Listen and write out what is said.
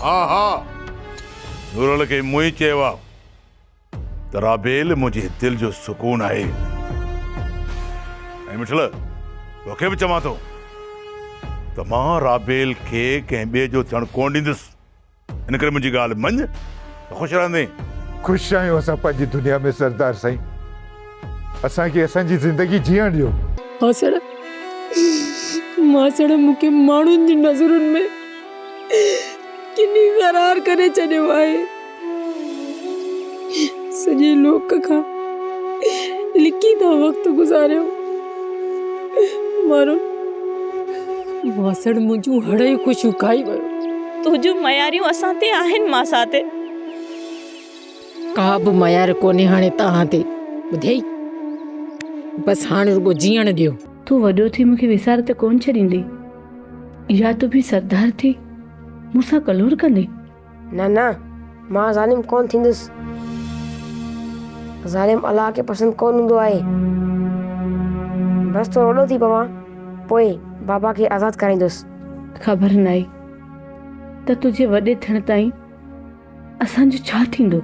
ها ها، نورل کي مون ئي چيو آ ته رابيل منهنجي دل جو سڪون آهي. ۽ مٺل توکي به چوان ٿو ته مان رابيل کي ڪنهن ٻئي جو ٿيڻ ڪونه ڏيندس. ان ڪري منهنجي ڳالهه مڃ ته خوش رهندين. خوش آهيون اسان پنهنجي دنيا ۾ سردار سائين. اسان کي اسان جي زندگي جيئڻ ڏيو. ماسڙ ماسڙ مون کي ماڻهن جي نظرن ۾ ڪني قرار ڪري ڇڏيو آهي. سڄي لوڪ کان لڪي ٿا وقت گذاريو. مارو ماسڙ منهنجون هڙئي خوشيون کائي ويو. تنهنجون مياريون اسان تي آهن ماسات. ڪا به ميار ڪونهي هاڻي توهان تي ٻڌئي. بس هاڻي رڳو جيئڻ ڏيو. تون وڏو ٿي مون کي وساري ته ڪونه ڇڏيندين يا تون به سردار ٿي مون سان ڪلور ڪندين؟ نه نه مان ظالم ڪونه ٿيندس. ظالم الله کي پسند ڪونه هوندو آهي. بس ٿورو وڏو ٿي پوان پوء بابا کي آزاد ڪرائيندس. خبر ناهي ته تنهنجي وڏي ٿيڻ تائين اسان جو ڇا ٿيندو؟